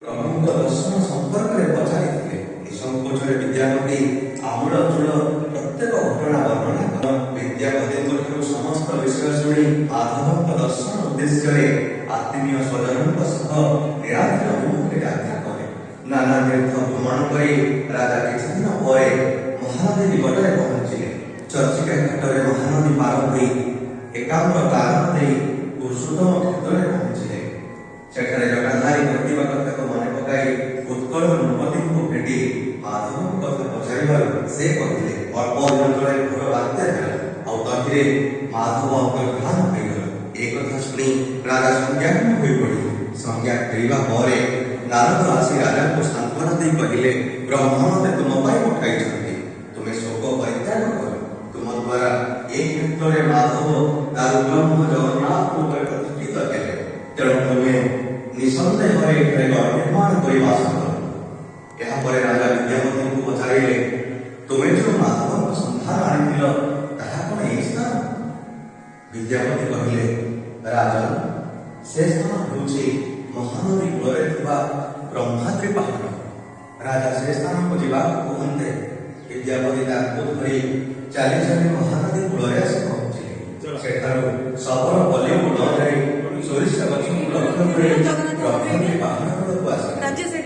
ପ୍ରଭୁଙ୍କ ଦର୍ଶନ ସମ୍ପର୍କରେ ପଚାରିଥିଲେ। ନିଃସଙ୍କୋଚରେ ବିଦ୍ୟାପତି ଆମୂଳଚୂଳ ପ୍ରତ୍ୟେକ ଘଟଣା ବର୍ଣ୍ଣନା କଲେ। ବିଦ୍ୟାପତିଙ୍କ ଠାରୁ ସମସ୍ତ ବିଷୟ ଶୁଣି ମାଧବଙ୍କ ଦର୍ଶନ ଉଦ୍ଦେଶ୍ୟରେ ଆତ୍ମୀୟ ସ୍ୱଜନଙ୍କ ସହ ନୀଳାଦ୍ରି ଅଭିମୁଖେ ଯାତ୍ରା କଲେ। ନାନା ତୀର୍ଥ ଭ୍ରମଣ କରି ରାଜା କିଛିଦିନ ପରେ ମହାନଦୀ ନିକଟରେ ପହଞ୍ଚିଲେ। ଚର୍ଚ୍ଚିକା ଘାଟରେ ମହାନଦୀ ପାର ହୋଇ ଏକାମ୍ର କାନନ ଦେଇ ପୁରୁଷୋତ୍ତମ କ୍ଷେତ୍ରରେ ପହଞ୍ଚିଲେ। ସେଠାରେ ଜଟାଧାରୀ କହିଥିବା କଥାକୁ ମନେ ପକାଇ ଉତ୍କଳ ନୃପତିଙ୍କୁ ଭେଟି ମାଧବଙ୍କ କଥା ପଚାରିବାରୁ ସେ କହିଲେ, ଅଳ୍ପ ଦିନ ତଳେ ଘୋର ବାତ୍ୟା ହେଲା, ଆଉ ତହିଁରେ ମାଧବ ଅନ୍ତର୍ଧାନ ହୋଇଗଲେ। ଏ କଥା ଶୁଣି ରାଜା ସଂଜ୍ଞାହୀନ ହୋଇପଡ଼ିଲେ। ସଂଜ୍ଞା ଫେରିବା ପରେ ନାରଦ ଆସି ରାଜାଙ୍କୁ ସାନ୍ତ୍ୱନା ଦେଇ କହିଲେ, ବ୍ରହ୍ମ ମୋତେ ତୁମ ପାଇଁ ପଠାଇଛନ୍ତି। ତୁମେ ଶୋକ ପରିତ୍ୟାଗ କର। ତୁମ ଦ୍ୱାରା ଏ କ୍ଷେତ୍ରରେ ମାଧବ ଦାରୁବ୍ରହ୍ମ ଜଗନ୍ନାଥ ରୂପରେ ପ୍ରତିଷ୍ଠିତ ହେଲେ। ତେଣୁ ତୁମେ ନିଃସନ୍ଦେହରେ ଏଠାରେ ଗଡ଼ ନିର୍ମାଣ କରି ବାସ କର। ଏହାପରେ ରାଜା ବିଦ୍ୟାପତିଙ୍କୁ ପଚାରିଲେ, ତୁମେ ଯେଉଁ ମାଧବଙ୍କ ସନ୍ଧାନ ଆଣିଥିଲ, ତାହା କଣ ଏହି ସ୍ଥାନ? ବିଦ୍ୟାପତି କହିଲେ, ରାଜନ, ସେ ସ୍ଥାନ ହେଉଛି ମହାନଦୀ କୂଳରେ ଥିବା ବ୍ରହ୍ମାଦ୍ରି ପାହାଡ଼। ରାଜା ସେ ସ୍ଥାନକୁ ଯିବାକୁ କୁହନ୍ତେ, ବିଦ୍ୟାପତି ତାଙ୍କୁ ଧରି ଚାଲି ଚାଲି ମହାନଦୀ କୂଳରେ ଆସି ପହଞ୍ଚିଲେ। ସେଠାରୁ ଶବର ପଲ୍ଲୀକୁ ନ ଯାଇ ସୋରିଷ ଗଛକୁ ଲକ୍ଷ୍ୟ କରି ବ୍ରହ୍ମାଦ୍ରି ପାହାଡ଼ କୂଳକୁ ଆସିଲେ। ରାଜ୍ୟ।